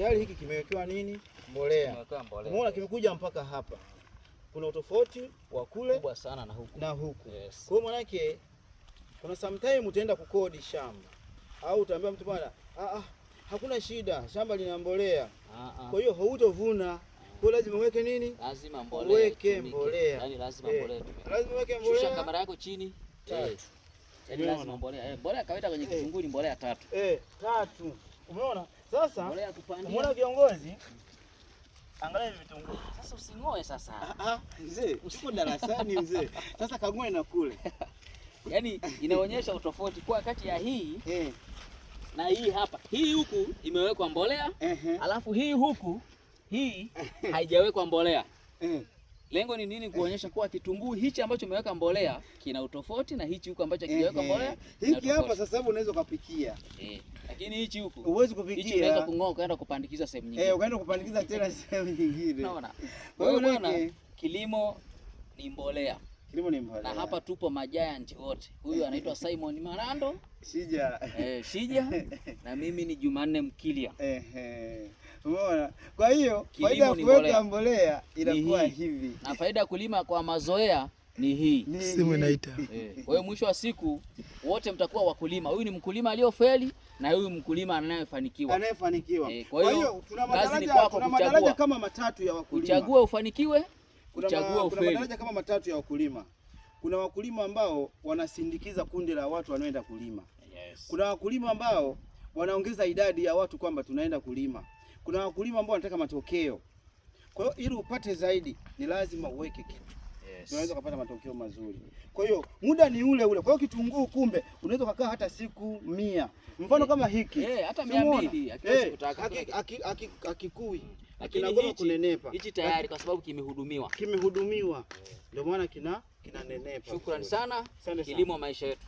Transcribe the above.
Tayari hiki kimewekewa nini? Mbolea. Umeona kimekuja mpaka hapa. Kuna utofauti wa kule kubwa sana na huku. Na huku. Yes. Kwa hiyo manake kuna sometime utaenda kukodi shamba au utaambia mtu bwana, hakuna shida, shamba lina mbolea. Kwa hiyo hautovuna. Kwa lazima uweke nini? Lazima mbolea. Uweke mbolea. Yaani lazima mbolea itumike. Lazima uweke mbolea. Shusha kamera yako chini. Tatu. Yaani lazima mbolea. Mbolea kawaida kwenye kitunguu ni mbolea tatu. Tatu. Umeona? Sasa mbolea kupandia. Umeona kiongozi? Angalia hivi vitunguu. Sasa usingoe sasa. Mzee, usipo darasani mzee. Sasa kagoe na kule. Yaani inaonyesha utofauti kwa kati ya hii na hii hapa. Hii huku imewekwa mbolea, alafu hii huku hii haijawekwa mbolea. Lengo ni nini? Kuonyesha kuwa kitunguu hichi ambacho umeweka mbolea kina utofauti na hichi huku ambacho hakijawekwa mbolea. Hiki hapa sasa hivi unaweza kupikia. Lakini hichi huku huwezi kupikia. Hichi unaweza kung'oa ukaenda kupandikiza sehemu nyingine. Ukaenda kupandikiza tena sehemu nyingine. Unaona? Kwa hiyo bwana, kilimo ni mbolea. Kilimo ni mbolea. Na hapa tupo majiant wote. Huyu anaitwa Simon Marando. Shija. Shija. Na mimi ni Jumanne Mkilia. Umeona? Kwa hiyo faida ya kuweka mbolea inakuwa hivi. Na faida ya kulima kwa mazoea ni hii. Simu inaita. Kwa hiyo mwisho wa siku wote mtakuwa wakulima. Huyu ni mkulima aliyofeli na huyu mkulima anayefanikiwa. Anayefanikiwa. Kwa hiyo tuna madaraja kama matatu ya wakulima. Uchague ufanikiwe, uchague ufeli. Kuna madaraja kama matatu ya wakulima. Kuna wakulima ambao wanasindikiza kundi la watu wanaoenda kulima. Yes. Kuna wakulima ambao wanaongeza idadi ya watu kwamba tunaenda kulima. Kuna wakulima ambao wanataka matokeo. Kwa hiyo ili upate zaidi ni lazima uweke kitu. Yes. Unaweza kupata matokeo mazuri. Kwa hiyo muda ni ule ule. Kwa hiyo kitunguu kumbe unaweza kukaa hata siku 100. Mfano kama hiki. Hata 200 akiwezi kutaka. Hakikui. Lakini Kinagoma kunenepa. Hichi tayari kwa sababu kimehudumiwa. Kimehudumiwa. Ndio maana kinanenepa. Shukrani sana. Kilimo maisha yetu.